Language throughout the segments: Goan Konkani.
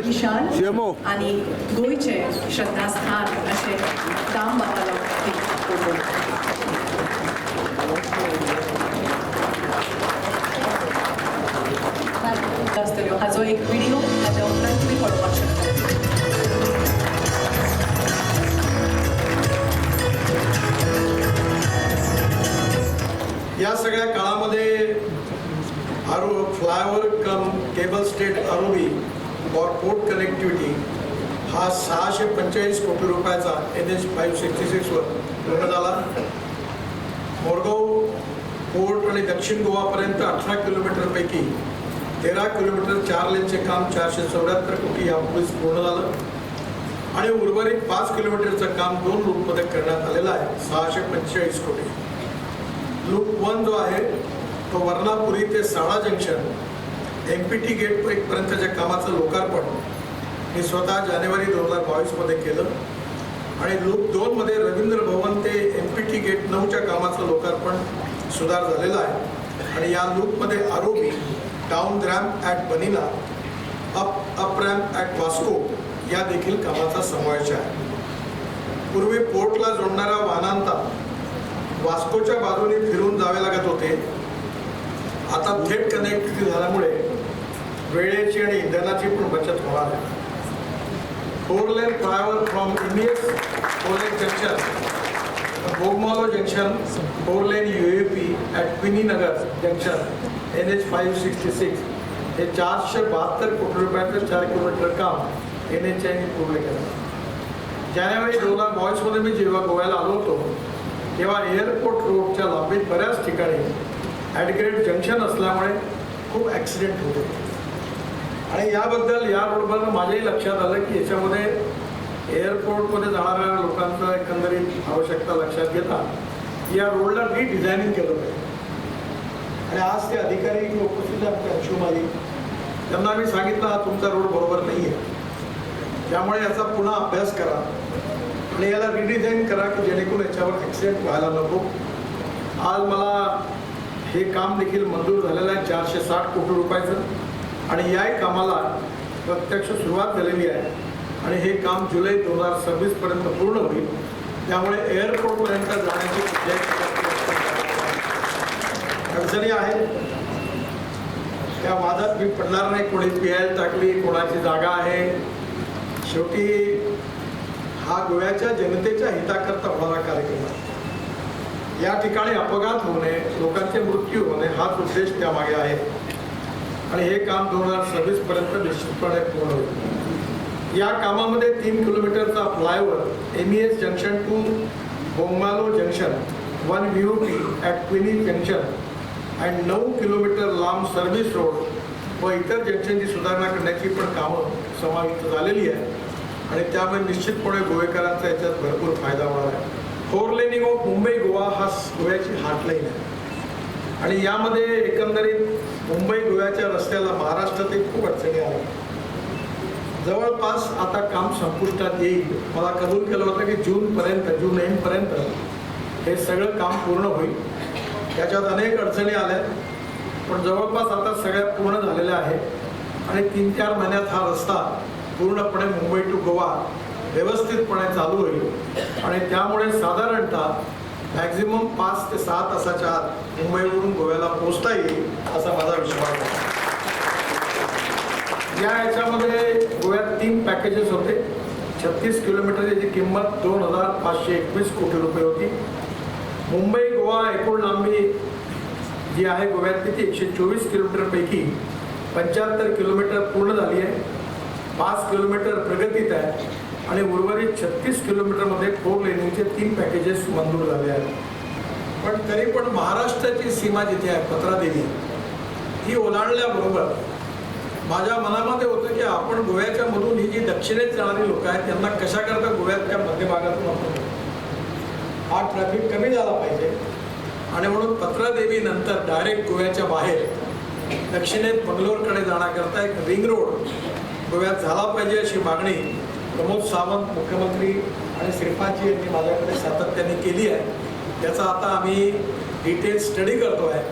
विशाल CMO. आणि गोंयचे श्रद्धास्थान अशें दाम बाबालो. आसतल्यो हाजो एक व्हिडिओ हाज्या उपरांत तुमी पळोवपाक शकता. या सगळ्या काळामध्ये आरो flyover cum cable stayed ROB for port connectivity हा 645 कोटी रुपयाचा NH 566वर पूर्ण झाला. मोरगाव पोर्ट आणि दक्षिण गोवापर्यंत 18 किलोमीटरपैकी 13 किलोमीटर 4 लेनचे काम 474 कोटी यापूर्वीच पूर्ण झालं आणि उर्वरित 5 किलोमीटरचं काम 2 लूपमध्ये करण्यात आलेलं आहे, 645 कोटी. लूप 1 जो आहे तो वर्णापुरी ते साडा जंक्शन MPT gate पर्यंतच्या कामाचं लोकार्पण मी स्वतः जानेवारी 2022मध्ये केलं आणि लूप 2मध्ये रवींद्र भवन ते MPT gate 9च्या कामाचं लोकार्पण सुधार झालेलं आहे आणि या लूपमध्ये ROB down ramp at Banina, up up ramp at Vasco या देखील कामाचा समावेश आहे. पूर्वी पोर्टला जोडणाऱ्या वाहनांना वास्कोच्या बाजूने फिरून जावे लागत होते. आता थेट कनेक्टिव्हिटी झाल्यामुळे वेळेची आणि इंधनाची पण बचत होणार आहे. 4 lane flyover from MES 4 lane junction Bogmalo junction, 4 lane UAP at Queeny Nagar junction NH 566 हे 472 कोटी रुपयाचं 4 किलोमीटर काम NHAIने पूर्ण केलं. जानेवारी 2022मध्ये मी जेव्हा गोव्याला आलो होतो तेव्हा एअरपोर्ट रोडच्या लांबीत बऱ्याच ठिकाणी ॲडग्रेड जंक्शन असल्यामुळे खूप ॲक्सिडेंट होत होते आणि याबद्दल या रोडवर माझ्याही लक्षात आलं की याच्यामध्ये एअरपोर्टमध्ये जाणाऱ्या लोकांचं एकंदरीत आवश्यकता लक्षात घेता या रोडला रिडिझायनिंग केलं पाहिजे. आणि आज ते अधिकारी इथे उपस्थित आहेत, आमचे अंशुमाली, त्यांना मी सांगितलं, हा तुमचा रोड बरोबर नाही आहे, त्यामुळे याचा पुन्हा अभ्यास करा आणि याला रिडिझाईन करा की जेणेकरून याच्यावर ॲक्सिडेंट व्हायला नको. आज मला हे काम देखील मंजूर झालेलं आहे 460 कोटी रुपयाचं आणि या कामाला प्रत्यक्ष सुरुवात झालेली आहे आणि हे काम जुलै 2026पर्यंत पूर्ण होईल. त्यामुळे एअरपोर्टपर्यंत जाण्याची कुठल्याही प्रकारची अडचणी आहेत. त्या वादात मी पडणार नाही. कोणी PIL टाकली, कोणाची जागा आहे, शेवटी हा गोव्याच्या जनतेच्या हिताकरता होणारा कार्यक्रम आहे. या ठिकाणी अपघात होणे, लोकांचे मृत्यू होणे हाच उद्देश त्यामागे आहे आणि हे काम 2026पर्यंत निश्चितपणे पूर्ण होईल. या कामामध्ये 3 किलोमीटरचा flyover MES junction to Bogmalo junction, 1 VOP at Queeny junction and 9 kilometre लांब सर्व्हिस रोड व इतर जंक्शनची सुधारणा करण्याची पण कामं समाविष्ट झालेली आहे आणि त्यामुळे निश्चितपणे गोवेकरांचा याच्यात भरपूर फायदा होणार आहे. Four laning of Mumbai Goa हा गोव्याची हार्टलाईन आहे आणि यामध्ये एकंदरीत मुंबई गोव्याच्या रस्त्याला महाराष्ट्रातही खूप अडचणी आल्या. जवळपास आता काम संपुष्टात येईल. मला कबूल केलं होतं की जूनपर्यंत, जून एंडपर्यंत हे सगळं काम पूर्ण होईल. त्याच्यात अनेक अडचणी आल्या, पण जवळपास आता सगळ्या पूर्ण झालेल्या आहे आणि 3-4 महिन्यात हा रस्ता पूर्णपणे मुंबई टू गोवा व्यवस्थितपणे चालू होईल आणि त्यामुळे साधारणतः मॅक्झिमम 5 ते 6 तासाच्या आत मुंबईवरून गोव्याला पोहोचता येईल असा माझा विश्वास आहे. या याच्यामध्ये गोव्यात 3 पॅकेजेस होते. 36 किलोमीटर याची किंमत 2521 कोटी रुपये होती. मुंबई गोवा एकूण लांबी जी आहे गोव्यातली ती 124 किलोमीटरपैकी 75 किलोमीटर पूर्ण झाली आहे, 5 किलोमीटर प्रगतीत आहे आणि उर्वरित 36 किलोमीटरमध्ये फोर लेनिंगचे 3 पॅकेजेस मंजूर झाले आहेत. पण तरी पण महाराष्ट्राची सीमा जिथे आहे पत्रादेवी, ती ओलांडल्याबरोबर माझ्या मनामध्ये होतं की आपण गोव्याच्या मधून ही जी दक्षिणेत जाणारी लोक आहेत त्यांना कशाकरता गोव्यातल्या मध्यभागातून आपण हा ट्रॅफिक कमी झाला पाहिजे आणि म्हणून पत्रादेवी नंतर डायरेक्ट गोव्याच्या बाहेर दक्षिणेत बंगलोरकडे जाण्याकरता एक रिंग रोड गोव्यात झाला पाहिजे अशी मागणी प्रमोद सावंत मुख्यमंत्री आणि श्रीपादजी यांनी माझ्याकडे सातत्याने केली आहे. त्याचा आता आम्ही डिटेल स्टडी करतो आहे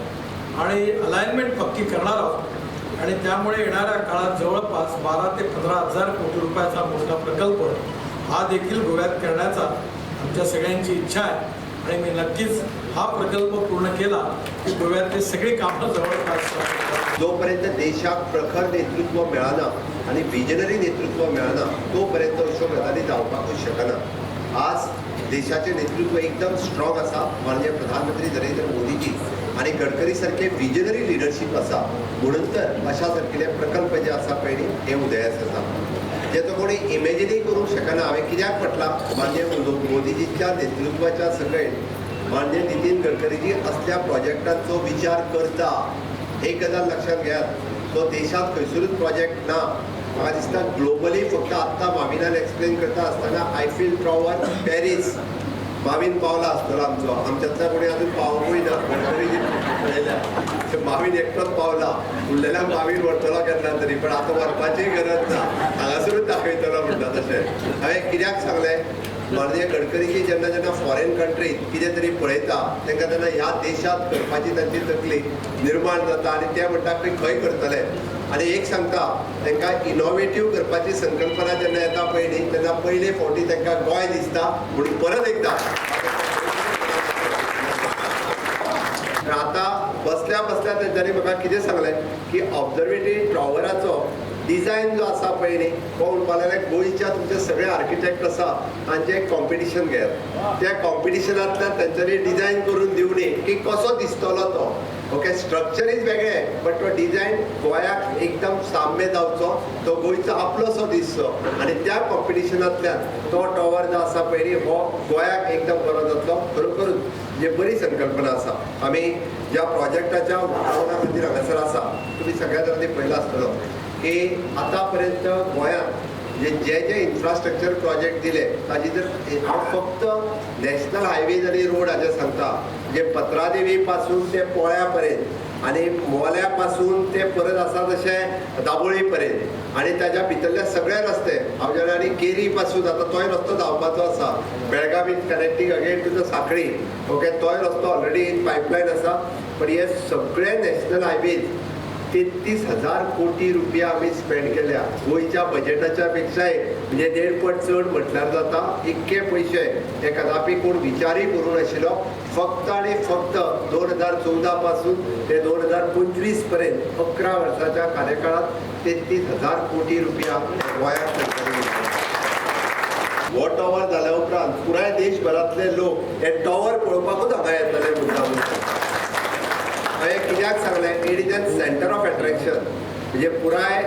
आणि अलाइनमेंट पक्की करणार आहोत. आणि त्यामुळे येणाऱ्या काळात जवळपास 12 ते 15 हजार कोटी रुपयाचा मोठा प्रकल्प हा देखील गोव्यात करण्याचा आमच्या सगळ्यांची इच्छा आहे. आणि मी नक्कीच हा प्रकल्प पूर्ण केला की गोव्यातले सगळी कामं जवळपास. जोपर्यंत देशाक प्रखर नेतृत्व मेळना आनी विजनरी नेतृत्व मेळना तोपर्यंत अश्यो गजाली जावपाकूच शकना. आज देशाचें नेतृत्व एकदम स्ट्रॉंग आसा. माननीय प्रधानमंत्री नरेंद्र मोदीजी आनी गडकरी सारखे विजनरी लिडरशीप आसा म्हणून तर अशा सारकिले प्रकल्प जे आसा पळय न्ही हे उदयास आसा, जेचो कोणी इमेजिनूय करूंक शकना. हांवें कित्याक म्हटलां, माननीय मोदीजीच्या नेतृत्वाच्या सकयल माननीय नितीन गडकरीजी असल्या प्रोजेक्टांचो विचार करता. एक गजाल लक्षात घेयात, तो देशांत खंयसरूच प्रोजेक्ट ना. म्हाका दिसता ग्लोबली फक्त आत्तां माविनान एक्सप्लेन करता आसतना आयफील टॉवर पॅरीस मावीन पावला आसतलो आमचो, आमच्यांतल्या कोणी अजून पावोवंकूय ना. गडकरीजी पळयल्या मावीन एकटोच पावला, उरलेल्याक मावीन व्हरतलो केन्ना तरी, पण आतां व्हरपाचीय गरज ना, हांगासरूच दाखयतलो म्हणटा तशें. हांवें कित्याक सांगलें, माननीय गडकरीजी जेन्ना जेन्ना फॉरेन कंट्रीत कितें तरी पळयता तांकां तेन्ना ह्या देशांत करपाची तांची तकली निर्माण जाता आनी ते म्हणटा की खंय करतले. आनी एक सांगता, तांकां इनोवेटीव करपाची संकल्पना जेन्ना येता पळय न्ही तेन्ना पयले फावटी तांकां गोंय दिसता म्हणून परत एकदां आतां बसल्या बसल्या तेंच्यांनी म्हाका कितें सांगलें की ऑब्जर्वेटरी टॉवराचो डिजायन जो आसा पळय न्ही तो म्हणपाक लागले गोंयच्या तुमचे सगळे आर्किटेक्ट आसा तांचें एक कॉम्पिटिशन घेयात, त्या कॉम्पिटिशनांतल्यान तेंच्यांनी डिजायन करून दिवनी की कसो दिसतलो तो. ओके, स्ट्रक्चर is वेगळें बट तो डिजायन गोंयाक एकदम साम्य जावचो, तो गोंयचो आपलोसो दिसचो आनी त्या कॉम्पिटिशनांतल्यान तो टॉवर जो आसा पळय न्ही हो गोंयाक एकदम बरो जातलो. खरोखरूच म्हणजे बरी संकल्पना आसा. आमी ज्या प्रोजेक्टाच्या उक्तावणा खातीर हांगासर आसा तुमी सगळ्या जाणांनी पळयला आसतलो की आतां पर्यंत गोंयांत जे जे जे इन्फ्रास्ट्रक्चर प्रोजेक्ट दिले ताजी जर हांव फक्त नॅशनल हायवेज आनी रोड हाजेर सांगता, म्हणजे पत्रादेवी पासून ते पोळ्या पर्यंत आनी मोल्या पासून ते परत आसा तशें दाबोळी पर्यंत आनी ताज्या भितरले सगळे रस्ते हांव जाणा, आनी केरी पासून आतां तोय रस्तो जावपाचो आसा, Belgaum is connecting again to the Sanquelim. Okay, तोय रस्तो ऑलरेडी इन पायपलायन आसा. पण हे सगळे नॅशनल हायवेज 33,000 कोटी रुपया आमी स्पेंड केल्या गोंयच्या बजेटाच्या पेक्षाय, म्हणजे 1.5 पट चड म्हटल्यार जाता. इतके पयशे हे कदापी कोण विचारूय करूंक नाशिल्लो. फक्त आनी फक्त 2014 पासून ते 2025 पर्यंत 11 वर्साच्या कार्यकाळात 33,000 कोटी रुपया गोंयाक सरकारान. हो टॉवर जाल्या उपरांत पुराय देशभरांतले लोक हे टॉवर पळोवपाकूच हांगा येतले मुद्दाम. हांवें कित्याक सांगलें, it is an centre of attraction. म्हणजे पुराय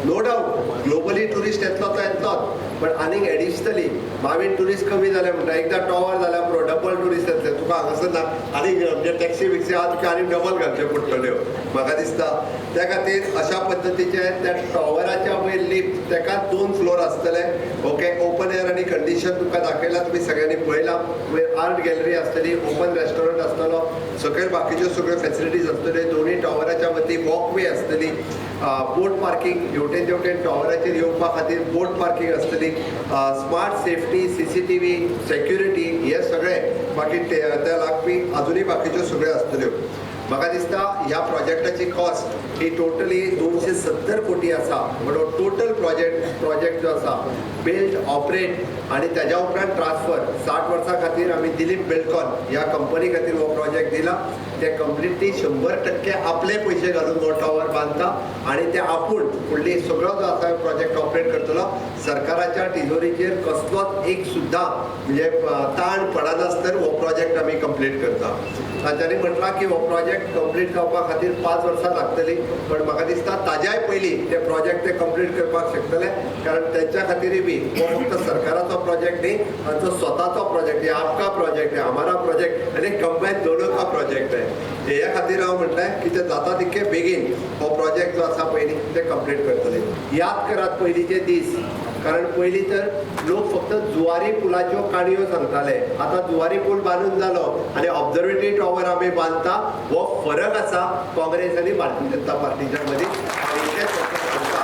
नो डावट ग्लोबली ट्युरिस्ट येतलो तो येतलोच, पण आनीक एडिशनली मागीर ट्युरिस्ट कमी जाले म्हणटा, एकदां टॉवर जाल्यार पुरो डबल ट्युरिस्ट येतले तुका हांगासर ना आनीक म्हणजे टॅक्सी बिक्सी आहा तुका आनीक डबल घालच्यो पडटल्यो म्हाका दिसता. त्या खातीर अशा पद्दतीचे त्या टॉवराच्या वयर लिफ्ट, ताका 2 फ्लोर आसतले. ओके, ओपन एअर आनी कंडिशन तुमकां दाखयला, तुमी सगळ्यांनी पळयला. वयर आर्ट गॅलरी आसतली, ओपन रेस्टॉरंट आसतलो, सकयल बाकीच्यो सगळ्यो फॅसिलिटीज आसतल्यो. दोनूय टॉवराच्या मदीं वॉकवे आसतली, बोट पार्किंग हेवटेन तेवटेन टॉवराचेर येवपा खातीर बोट पार्किंग आसतली, स्मार्ट सेफ्टी, CCTV security हे सगळे बाकी त्या लागपी अजुनूय बाकीच्यो सगळ्यो आसतल्यो. म्हाका दिसता ह्या प्रोजेक्टाची कॉस्ट ही टोटली 270 कोटी आसा. बट हो टोटल प्रोजेक्ट जो आसा बिल्ड, ऑपरेट आनी ताज्या उपरांत ट्रान्सफर 60 वर्सां खातीर आमी दिलीप बिल्डकॉन ह्या कंपनी खातीर हो प्रोजेक्ट दिला. ते कंप्लिटली 100% आपले पयशे घालून हो टॉवर बांदता आनी ते आपूण फुडली सगळो जो आसा प्रोजेक्ट ऑपरेट करतलो. सरकाराच्या तिजोरीचेर कसलोच एक सुद्दां म्हणजे ताण पडनासतना हो प्रोजेक्ट आमी कंप्लीट करता. तांच्यांनी म्हटलां की हो प्रोजेक्ट कंप्लीट जावपा खातीर 5 वर्सां लागतली, पण म्हाका दिसता ताज्याय पयलीं ते प्रोजेक्ट ते कंप्लीट करपाक शकतले, कारण तेंच्या खातीरय बी हो फक्त सरकाराचो प्रोजेक्ट न्ही, तांचो स्वताचो प्रोजेक्ट, हे आपका प्रोजेक्ट है, हमारा प्रोजेक्ट आनी कंबायन दोनों का प्रोजेक्ट है. ह्या खातीर हांव म्हटलें की ते जाता तितके बेगीन हो प्रोजेक्ट जो आसा पयलीं ते कंप्लीट करतले. याद करात पयलींचे दीस, कारण पयलीं तर लोक फक्त जुवारी पुलाच्यो काणयो सांगताले. आतां जुवारी पूल बांदून जालो आनी ऑब्जर्वेटरी टॉवर आमी बांदता. हो फरक आसा काँग्रेस आनी भारतीय जनता पार्टीच्या मदीं, हांव इतलेंच फक्त सांगता.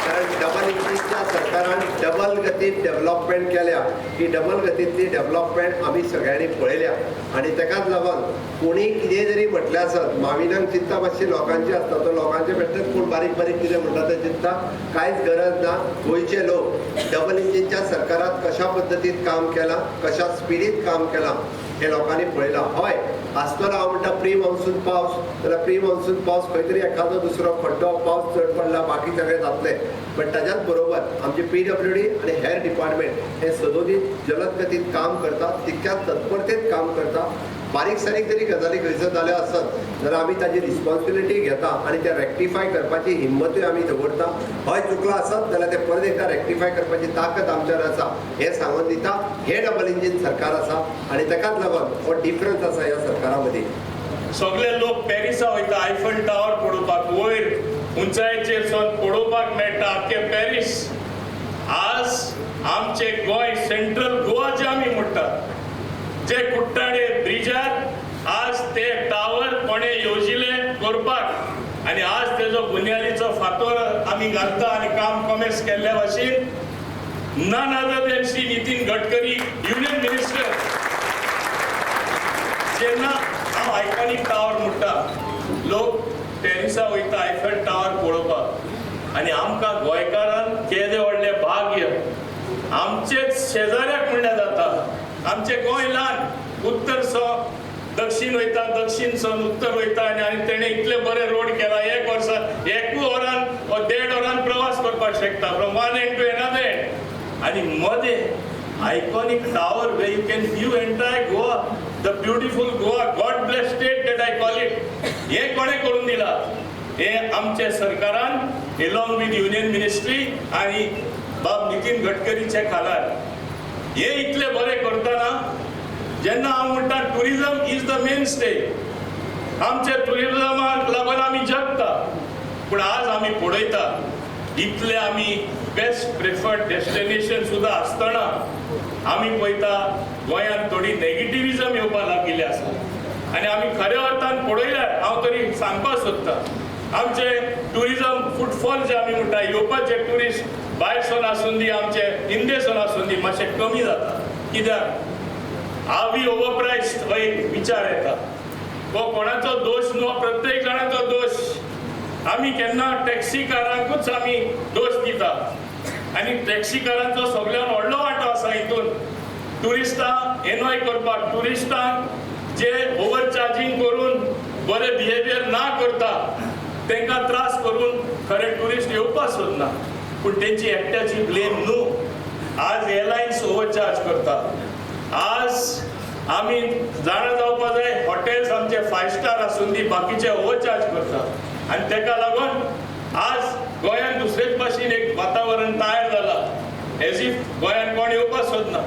कारण डबल इंजिनच्या सरकारान डबल गतीत डेवलपमेंट केल्या. ही डबल गतींतली डेवलपमेंट आमी सगळ्यांनी पळयल्या आनी ताकाच लागून कोणी कितें जरी म्हटलें आसत, माविनाक चिंता मातशी लोकांची आसता, तो लोकांचे बेश्टेच कोण बारीक बारीक कितें म्हणटा तें चिंता कांयच गरज ना. गोंयचे लोक डबल इंजिनच्या सरकारात कशा पद्दतीन काम केलां, कशा स्पिडीत काम केलां हें लोकांनी पळयलां. हय आसतलो, हांव म्हणटा प्री मॉन्सून पावस जाल्यार प्री मॉन्सून पावस खंय तरी एखादो दुसरो खड्डो पावस चड पडला, बाकी सगळें जातलें. बट ताच्याच बरोबर आमचे PWD आनी हेर डिपार्टमेंट हे सदोदीत जलद गतीन काम करता, तितक्याच तत्परतेत काम करता. बारीक सारीक जरी गजाली खंयसर जाल्यो आसत जाल्यार आमी ताजी रिस्पॉन्सिबिलिटी घेता आनी ते रेक्टिफाय करपाची हिंमतूय आमी दवरता. हय चुकलां आसत जाल्यार ते परत एकदां रेक्टिफाय करपाची ताकद आमच्यार आसा हें सांगून दिता. हें डबल इंजीन सरकार आसा आनी ताकाच लागून हो डिफरन्स आसा ह्या सरकारा मदीं. सगळे लोक पॅरिसा वयता आयफल टावर पळोवपाक, वयर उंचायेचेर सावन पळोवपाक मेळटा आख्खे पॅरीस. आज आमचे गोंय, सेंट्रल गोवा जे आमी म्हणटात, जे कुट्टाळे ब्रिजार आज ते टावर कोणे येवजिले करपाक आनी आज तेजो बुन्यादीचो फातोर आमी घालता आनी काम कॉमेस केल्ल्या भाशेन none other than Shri Nitin Gadkari, Union Minister. जेन्ना हांव आयकॉनीक टावर म्हणटा, लोक पॅरिसा वयता आयफल टावर पळोवपाक आनी आमकां गोंयकारांक केदें व्हडलें भाग्य, आमचेच शेजाऱ्याक म्हणल्यार जाता. आमचें गोंय ल्हान, उत्तर सावन दक्षीण वयता, दक्षीण सावन उत्तर वयता आनी तेणें इतले बरे रोड केला, एक वर्सा एकू वरान वा देड वरान प्रवास करपाक शकता from one end to another end. आनी मदें iconic tower where you can view entire Goa, the beautiful Goa, God bless state that I call it. हे कोणें करून दिला? हे आमच्या सरकारान along with union ministry आणि बाब नितीन गडकरीच्या खालार. हे इतले बरे करतना जेन्ना हांव म्हणटा tourism is the mainstay, आमच्या टुरिजमाक लागून आमी जगता. पूण आज आमी पळयता इतले आमी बेस्ट प्रिफर्ड डेस्टिनेशन सुद्दां आसतना आमी पळयता गोंयांत थोडी नेगेटिविजम येवपाक लागिल्ली आसा. आनी आमी खऱ्या अर्थान पळयल्यार हांव तरी सांगपाक सोदता, आमचे टुरिजम फुटफॉल जे आमी म्हणटा येवपाचे ट्युरिस्ट भायर सोन आसून दी, आमचे इंदे सोन आसून दी, मातशें कमी जाता. कित्याक आर we over प्रायस्ड हो एक विचार येता. हो कोणाचो दोश न्हू, हो प्रत्येक जाणाचो दोश. आमी केन्ना टॅक्सीकारांकूच आमी दोश दिता आनी टॅक्सीकारांचो सगळ्यान व्हडलो वांटो आसा हितून ट्युरिस्टां एनॉय करपाक. ट्युरिस्टांक जे ओवर चार्जींग करून बरें बिहेवियर ना करता तांकां त्रास करून खरें ट्युरिस्ट येवपाक सोदना. पूण तेंची एकट्याची ब्लेम न्हू. आज एअरलायन्स ओवर चार्ज करता. आज आमी जाणा जावपा जाय, हॉटेल्स आमचे फायव स्टार आसून दी, बाकीचे ओवर चार्ज करता आनी तेका लागून आज गोंयांत दुसरेच भाशेन एक वातावरण तयार जाला, एज if गोंयांत कोण येवपाक सोदना.